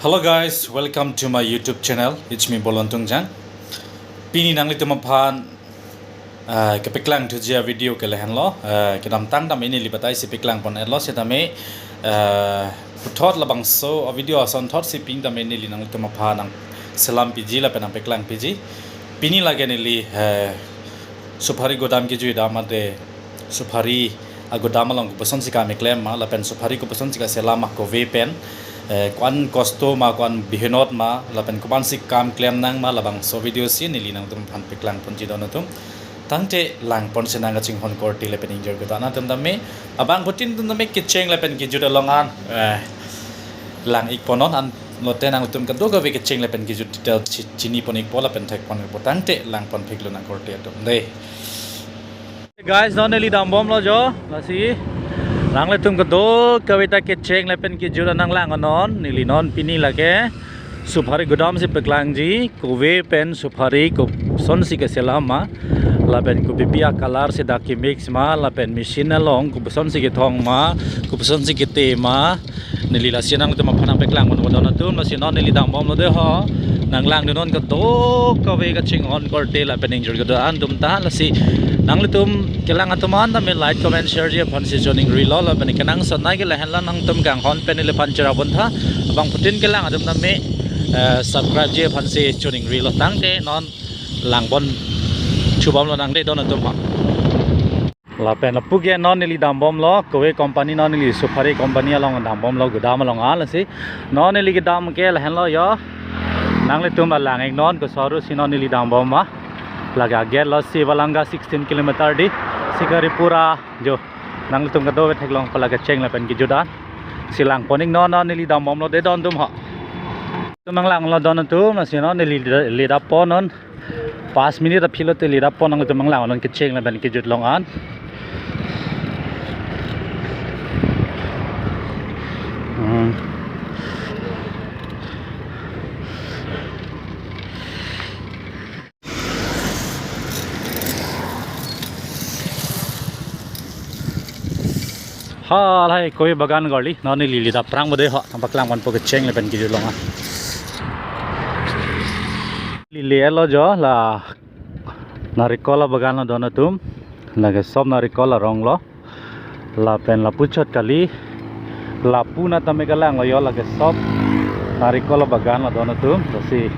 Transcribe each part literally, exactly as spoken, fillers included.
Hello guys, welcome to my YouTube channel. It's me Bolon Tungjang. Pini nanglitum aphan, eh, kepeklang thuji a-video ke lahenlo, eh, kedamtang tame neli batai si peklang pon-etlo setame, eh, puthot labangso a-video asonthot si pini tame neli nanglitum aphan nangselam piji lapen nangpeklang piji. Pini lake neli, eh, suphari godam kejui dam mate suphari agodam along kopuson si kam keklem ma, lapen suphari kopuson si kaselam ma, kove pen, eh, ko-an kosto ma, ko-an mehnot ma, lapen kopuson si kam klem nang ma, labangso video si neli nangtum aphan peklang ponji don atum. Tangte lang pon si nang kachinghon korte lapen ingjir kedo-an atum tame, abangphutin atum tame kecheng lapen kejut along an, eh, lang-ik ponnon, anlote nangtum kadokave kecheng lapen kejut detail chi-, chini pon-ikpo lapen thek pon-ikpo. Tangte lang pon phiklo nang korte atum dei. Guys, non neli dambomlo jo, lasi nanglitum kadokave ta kecheng lapen kejut an nanglang-iknon. Neli non pini lake suphari godam si peklangji, kove pen suphari kopuson si keselam ma, lapen kopipi a-color si dak kemix ma, lapen machine along kopuson si kethong ma, kopuson si kete ma, neli lasi nangtum aphan nangpeklang pon don atum. Lasi non neli dambomlo dei ho. Nanglangdunnon kadokave kachinghon korte lapen ingjir kedo-an atum ta. Lasi nanglitum kelang atum an tame like, comment, share ji aphan si choningrilo, lapen kenangsot nai ke lahenlo, nangtum kanghon pen neliphan cherap pon tha. Abangphutin kelang atum tame, eh, subscribe ji aphan si choningrilo. Tangte non lang pon chubomlo nang dei don atum ha. Lapen lapu ke non neli dambomlo, kove company non neli suphari company along dambomlo, godam along an lasi. Non neli kedam ke lahenlo jo. Nanglitum lang-iknon, kosoru si non neli dambom ma. Lake a-gate lo Sivalanga sixteen kilometer dei, Shikaripur ajo. Nanglitum kadokave theklongpo lake kecheng lapen kejut an. Si lang pon-iknon, non neli dambomlo dei don atum ho. Tum nanglanglo don atum, lasi non neli le-, ledap pon non. Pas minit aphi lote ledap pon, nangtum nanglang non kecheng lapen kejut along an. Hmm. Ha, lahai kove bagan kali, non neli ledap prang bade ho, nangpaklang ponpo kecheng lapen kejut along an. Neli le-etlo jo, la narikol abagan lo don atum, lake sop narikol arong lo, lapen lapu chot kali, lapu na tame kalanglo jo, lake sop narikol abagan lo don atum. Lasi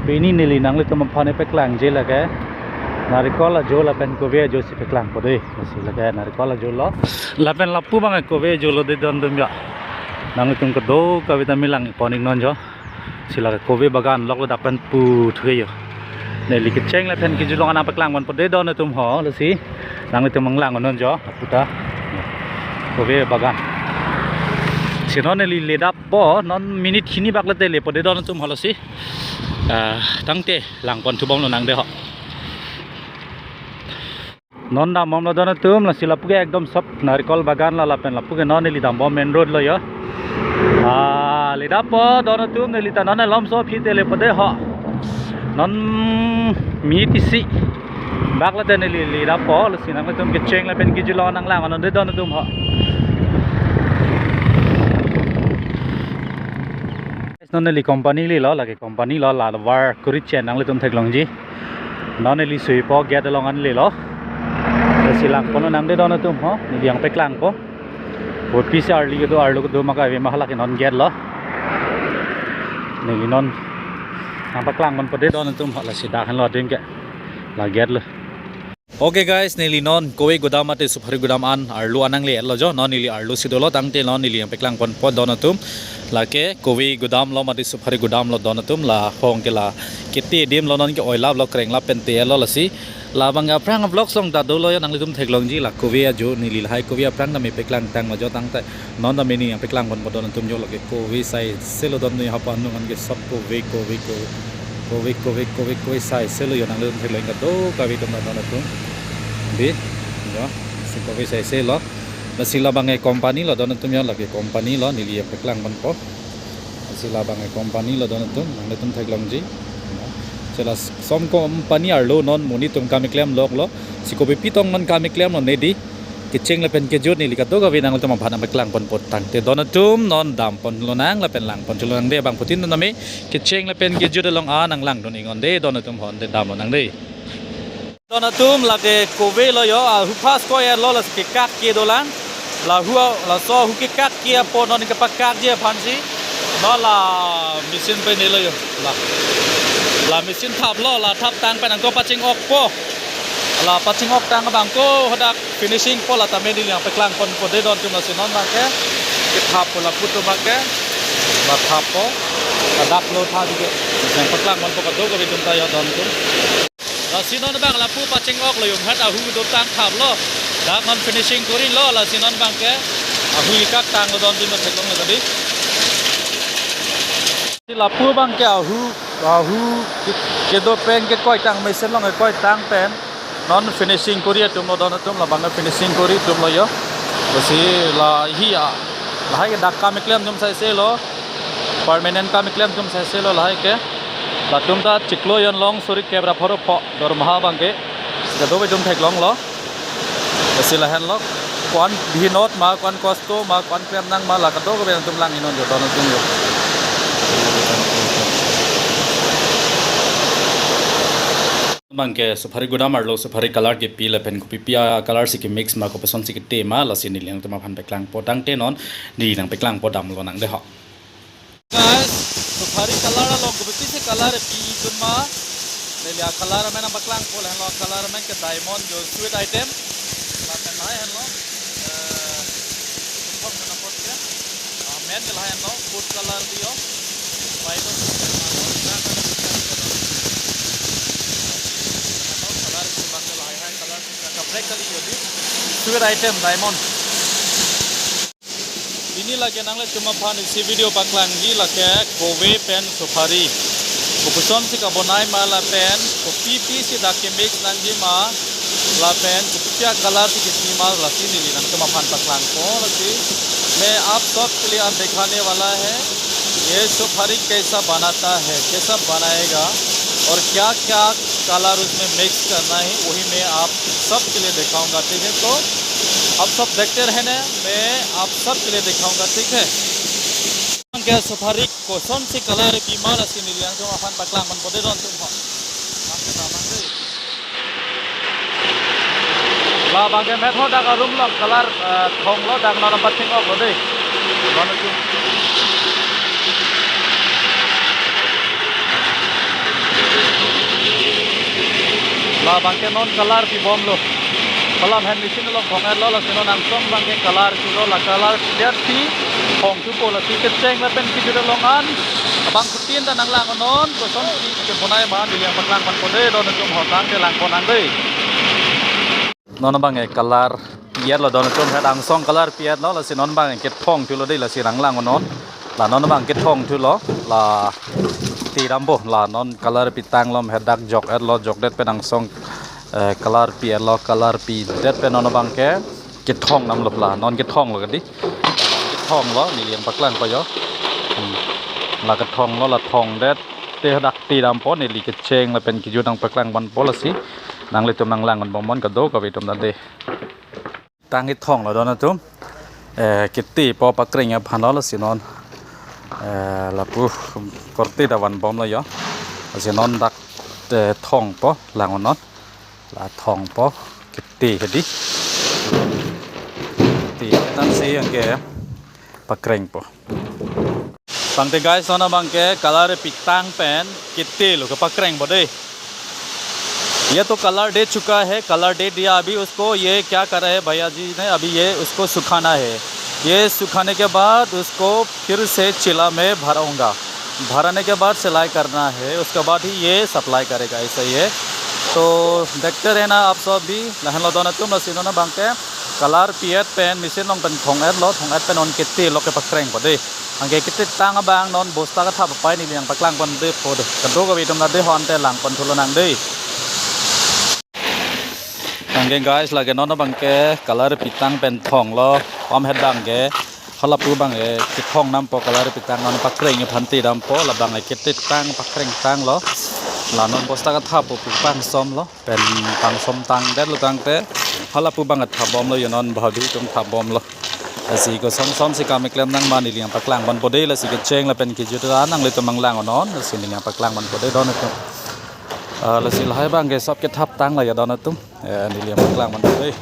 pini neli nanglitum aphan nangpeklangji lake narikol ajo lapen kove ajo si peklangpo dei. Lasi lake narikol ajo lo. Lapen lapu abang kove ajo lo dei don atum jo. Nanglitum kadokave tame lang pon-iknon jo. Si lake kove bagan lok lo, dak pen pu thuke jo. Neli kecheng lapen kejut along an nangpaklang ponpo dei don atum ho, lasi nanglitum nanglang non jo, lapu ta. Kove bagan. Si non neli ledappo, non minit hini bak lote lepo dei don atum ho, lasi. Ah, tangte lang pon chubomlo nang dei ho. Non dambomlo don atum, lasi lapu ke ekdom sop narikol bagan lo, lapen lapu ke non neli dambom main road lo jo. Ah, ledappo don atum, neli ta non alomso aphi te lepo dei ho. Non minit isi bak lote neli ledappo, lasi nangtum kecheng lapen kejut along nanglang non dei don atum ho. Non neli company lelo, lake company lo, la var kuri chen nanglitum theklongji. Non neli suipo gate along an lelo. Lasi lang ponlo nang dei don atum ho, neli nangpeklangpo. Kopi si arli kedo, arlo kedo ma kave ma, halake non gate lo. Neli non nangpaklang ponpo dei don atum ho, lasi dak henlo adim ke. La gate lo. Okay guys, neli non kove godam mate suphari godam an arlo an nangle-etlo jo, non neli arlo si dolo, tangte non neli nangpeklang ponpo don atum. Lake kove godam lo mate suphari godam lo don atum, la hong ke la kete adim lo, non ke oilap lo, krenglap pen te-etlo, lasi. Labang aphrang vlogs along ta dolo jo, nanglitum theklongji, la kove ajo, neli lahai kove aphrang tame peklang tanglo jo, tangte non tame neli nangpeklang ponpo don atum jo, lake kove sai selo don atum, hapu anung an ke sop kove, kove, kove. Kove, kove, kove, kove sai selo jo, nanglitum theklong kadokave atum don atum. Dei, jo, si kove sai selo. Lasi labang ke company lo don atum jo, lake company lo, neli nangpeklang ponpo. Lasi labang ke company lo don atum, nanglitum theklongji. Lasi la som company arlo non monit atum kam keklem lok lo. Si kopi pitong non kam keklem lo ne dei. Kecheng lapen kejut neli kadokave nanglitum aphan nangpaklang ponpo tangte don atum non dam ponlonang lapen lang ponthu lonang dei, bangphutin tame kecheng lapen kejut along an nanglangdun iknon dei don atum, hon te damlonang dei. Don atum, lake kove lo yo, ahu first koi-etlo, lasi kekak ke dolang. La hu, laso ahu kekak ke apot non kepakakji aphansi non la machine pen nelo yo. La, la machine thaplo, la thap tang pen angko paching-okpo. La paching-ok tang abang ko hadak finishing po, la tame neli nangpaklang ponpo dei don atum, lasi non abang ke kethappo, lapu atum abang ke la thappo. Hadak lo tha dike. Nangpaklang ponpo kadokave atum ta yo don atum. Lasi non abang lapu paching-oklo, jonghat ahu dotang thaplo. Dak non finishing korinlo, lasi non abang ke ahu ikak tanglo don atum, theklonglo kadi. Lapu abang ke ahu, ahu ke-, kedo pen kekoi tang, mesen along kekoi tang pen non finishing kori atumlo don atum, labang ke finishing kori atumlo yo. Lasi la hi a, lahai ke dak kam keklem atum saiselo, permanent kam keklem atum saiselo lahai ke. Latum ta chiklo jon long suri kep ra pharo pho dormaha abang ke. Kadokave atum theklonglo. Lasi lahenlo. Ko-an bihinot ma, ko-an kosto ma, ko-an klemnang ma, la kadokave atum lang iknon yo don atum yo. Abang ke supari godam arlo supari color kepi lapen kopipi a-color si kemix ma, kopuson si kete ma, lasi neli nangtum aphan paklangpo tangte non neli nangpaklangpo, damlonang dei ho. Guys, supari color along kopisi color pi atum ma. Neli a-color amen nangpaklangpo, lahenlo color amen ke diamond, jo sweet item. Lapen lahai henlo, eh, kethom kana pot ke. Ah, amen ke lahai henlo, food color dei yo. White, color ke bang ke lahai hai color kaprek kali yo dei. Sweet item diamond. Pini lake nanglitum aphan isi video paklangji lake kove pen supari. Kopuson si kabonai ma lapen kopipi si dak kemix nangji ma lapen kopipi a-color si kepi ma, lasi neli nangtum aphan paklangpo, lasi मैं आप सब के लिए आज दिखाने वाला है ये सुपारी कैसा बनाता है, कैसा बनाएगा और क्या क्या color उसमें mix करना है, वही मैं आप सब के लिए दिखाऊंगा, ठीक है? तो आप सब देखते रहना, मैं आप सब के लिए दिखाऊंगा, ठीक है? Ke supari kosonsi color pi ma, lasi neli nangtum aphan paklang ponpo dei don atum ho. Labang ke methot dak arum lo color, eh, thonglo, dak non paching-oklo dei. Don atum. Labang ke non color pibomlo. Kolam hen machine along thong-etlo, lasi non angsong abang ke color pilo, la color pidet si thongthupo, lasi kecheng lapen kejut along an abangphutin ta nanglang iknon, kosonsi kebonai ma neli nangpaklang ponpo dei don atum ho, tangte lang ponnang dei. Non abang ke color pi-etlo don atum, het angsong color pi-etlo, lasi non abang ke kethongthulo dei, lasi nanglang iknon. La non abang kethongthulo, la te dampo, la non color pitanglo, het dak jok-etlo, jokdet pen angsong, eh, color pi-etlo, color pidet pen non abang ke kethong damlo, la non kethonglo kadi. Kethonglo, neli nangpaklangpo yo. Hmm. La kethonglo, la thongdet te dak te dampo, neli kecheng lapen kejut nangpaklang ponpo, lasi nanglitum nanglang ponbom non kadokave atum ta dei. Tang kethonglo don atum. Eh, ketepo pakreng aphanlo, lasi non, eh, lapu korte ta vanbomlo yo. Lasi non dak, eh, thongpo, lang iknon. La thongpo, kete hedi. Kete tangsi abang ke pakrengpo. Tangte guys, non abang ke color pitang pen ketelo, kepakrengpo dei. ये तो कलर दे चुका है, कलर दे दिया, अभी उसको ये क्या कर रहे हैं भैया जी ने, अभी ये उसको सुखाना है। ये सुखाने के बाद उसको फिर से चीला में भराऊंगा, भराने के बाद सिलाई करना है, उसके बाद ही ये सप्लाई करेगा, ऐसा ही है। तो देखते रहना आप सब भी। Lahenlo don atum, lasi non abang ke color pi-et pen machine along pen thong-etlo, thong-et pen non ketelo, kepakrengpo dei. Anke kete tang abang non bosta kathap apai neli nangpaklang pon dei po dei. Kadokave atum ta dei, hon te lang ponthu lonang dei. Anke guys, lake non abang ke color pitang pen thonglo, pam het abang ke, halapu abang ke kethong dampo, color pitang non pakreng aphan te dampo, labang ke kete tang pakreng tanglo. La non bosta kathappo pu pangsomlo, pen pangsom tangdetlo tangte Hala pu abang thap bomlo yo non, bhauti atum thap bomlo. Lasi koson son si kam keklem nang ma neli nangpaklang ponpo dei, lasi kecheng lapen kejut ta nanglitum nanglang non, lasi neli nangpaklang ponpo dei don atum. Ah, lasi lahai abang ke sop kethap tanglo yo don atum. Eh, neli nangpaklang ponpo dei.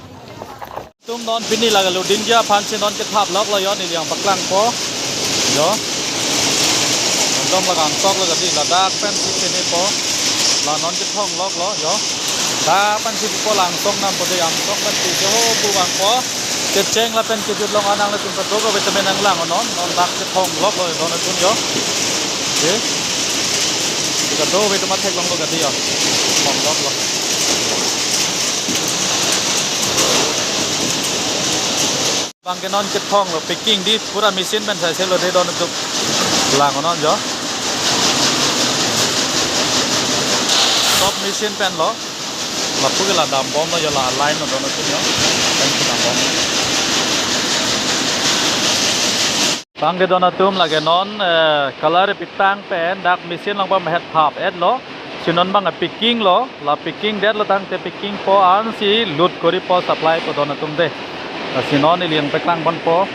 Tum non pini la loading ji aphan si non kethap loklo yo, neli nangpaklangpo. Yo. Dom la angsong lo jadi ladak pen si pinipo. La non kethong loklo yo. Dak pen si pipo la angsong nampo dei, angsong pen si ho pu abang po. Kecheng lapen kejut along nanglitum kadokave tame nanglang non, non dak kethong loklo yo don atum yo. Oke. Kadokave tame theklonglo kadi yo. Thong loklo. Abang ke non kethonglo, packing dei, pura machine pen saise lo dei don atum. Lang non jo. Top machine pen lo. Lapu ke la dam bomlo yo, la line lo don atum yo. Pen ke dam bom. Abang ke don atum lake non, eh, color pitang pen dak machine along pamehet phap-etlo. Si non abang packing lo, la packing detlo tangte packing po ansi load koripo supplypo don atum dei. Lasi non neli nangpaklang ponpo.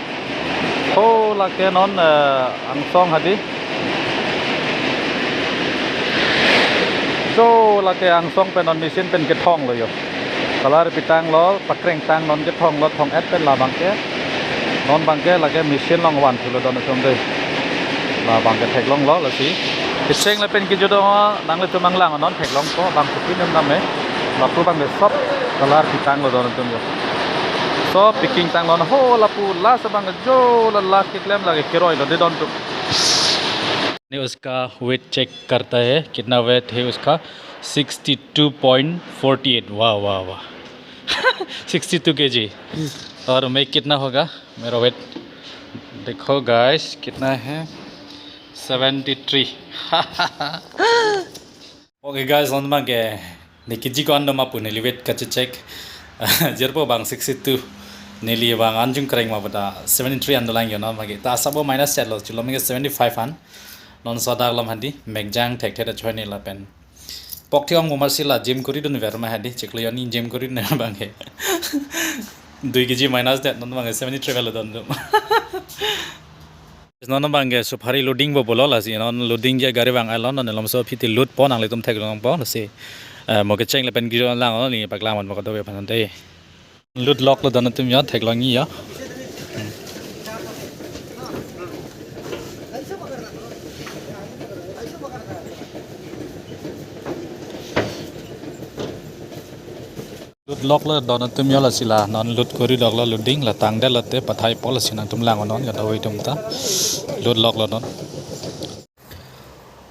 Ho lake non, eh, angsong hadi. So lake angsong pen non machine pen kethonglo yo. Color pitanglo, pakreng tang non kethonglo, thong-et pen la abang ke. Non abang ke lake machine along van thulo don atum dei. La abang ke theklonglo lasi. Kecheng lapen kejut nanglitum nanglang non theklongpo, bangphutin tame. Lapu abang ke sop color pitanglo don atum yo. Sop packing tanglo ho lapu last abang ke jo la last keklem lake keroilo dei don atum. ने उसका wait check करता है, कितना weight है उसका। Sixty two point forty eight. वाह, वाह, वाह। Sixty two KG. और मैं कितना होगा मेरा वेट? देखो गाइस, कितना है? Seventy three. Oke guys, non abang ke ne keji ko-an do ma pu neli weight kachecheck. Jirpo abang sixty-two. Neli abang anjung kreng ma pada seventy-three an dolang yo non abang ke. Ta asap bo minus chet lo, chulom ke seventy-five an. Non sodak lom hadi, mekjang thekthe ta choi ne lapen. Pok thi-ong mo marsi la gym kori dun ver ma hadi, chiklo yo ni gym kori dun abang ke. Dui keji minus det, non abang ke seventy-three velo don dum. Non abang ke supari loading bo pulo lasi, non loading ji gari abang ailon, non lomso aphi ti load po nanglitum theklongpo lasi. Eh, mo kecheng lapen kejut lang, non neli paklang ponpo kadokave aphan tangte. Load loklo don atum yo, theklong yo. Load loklo don atum yo lasi la non load kori loklo loading la tangdet lote pathaipo lasi nangtum lang non kadokave atum ta. Load loklo non.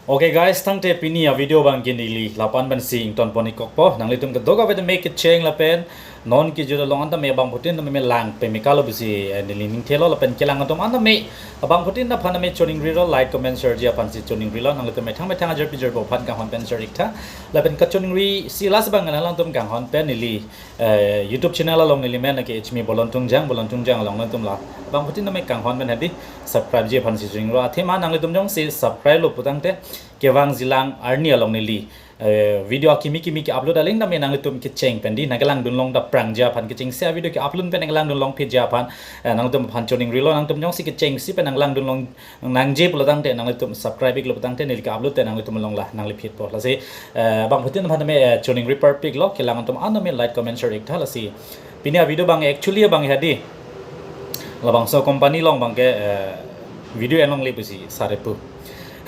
Okay guys, tangte pini a video abang ke neli la-an pensi ington pon-ik kokpo. Nanglitum kadokave tame kecheng lapen non kejut along an tame bangphutin tame lang peme kalo pusi, eh, neli ning thelo lapen kelang atum an tame bangphutin aphan tame choningrilo, like, comment, share ji aphan si choningrilo, nanglitum methang methang ajirpi jirpo aphan kanghon pen share-ik tha. Lapen kachoningri si last abang alangtum kanghon pen neli, eh, YouTube channel along neli men ke H M E Bolon Tungjang, Bolon Tungjang along nangtum la bangphutin tame kanghon pen hadi subscribe ji aphan si choningri. Athema nanglitum jongsi subscribe lo putangte kevang jilang arni along neli, eh, video akimi kimi ke-upload aling tame nanglitum kecheng pen di nangkelang dunlong ta prang ji aphan, kechengsi a-video ke-upload pen nangkelang dunlong phi ji aphan, eh, nangtum aphan choningrilo, nangtum jongsi kechengsi pen nangkelang dunlong nangji pulo tangte nanglitum subscribe-iklo putangte neli ke-upload te nanglitum along la nangli phitpo. Lasi, eh, bangphutin aphan tame, eh, choningri parpiklo, kelang atum an tame like, comment, share-ik tha lasi. Pini a video abang actually abang hadi. Labangso company along abang ke, eh, video enlongle pusi sir pu.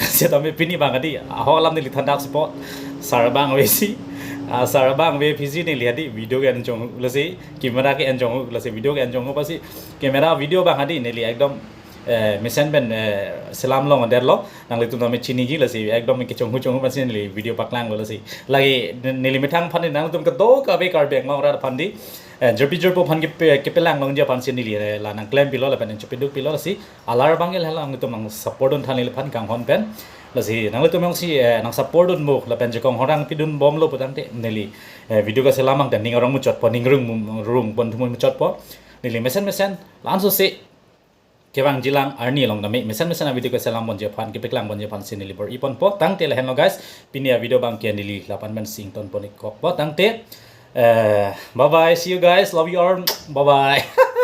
Setame pini abang hadi, ahok alam neli thandak support. Sir abang avesi, ah, sir abang ave pusi neli hadi video ke enchong lasi, camera ke enchong lasi, video ke enchong pasi, camera video abang hadi neli ekdom, eh, mesen pen, eh, selam longdetlo, nanglitum tame chiniji lasi, ekdom kechonghu chonghu pasi neli video paklanglo lasi. Lake neli methang aphan nangtum kadokave Karbi Anglong arat aphan di, eh, jirpi jirpo aphan kepe, kepelang longji aphan si neli, eh, la nangklempilo lapen nangchepedukpilo lasi. Alar abang ke la nangtum nang support dun tha neliphan kanghon pen. Lasi nanglitum jongsi, eh, nang support dunpo lapen jakong horang pidun bomlo putangte neli, eh, video keselam abang ta ning arong muchotpo, ning rung mu-, rung pon thumu muchotpo. Neli mesen mesen la-anso si kevang jilang arni along tame mesen mesen a video keselam ponji aphan, kepeklang ponji aphan si neli bor-i ponpo. Tangte lahenlo guys, pini a video abang ke neli la-an pensi ington pon-ik kokpo. Tangte Uh, bye bye. See you guys. Love you all. Bye bye.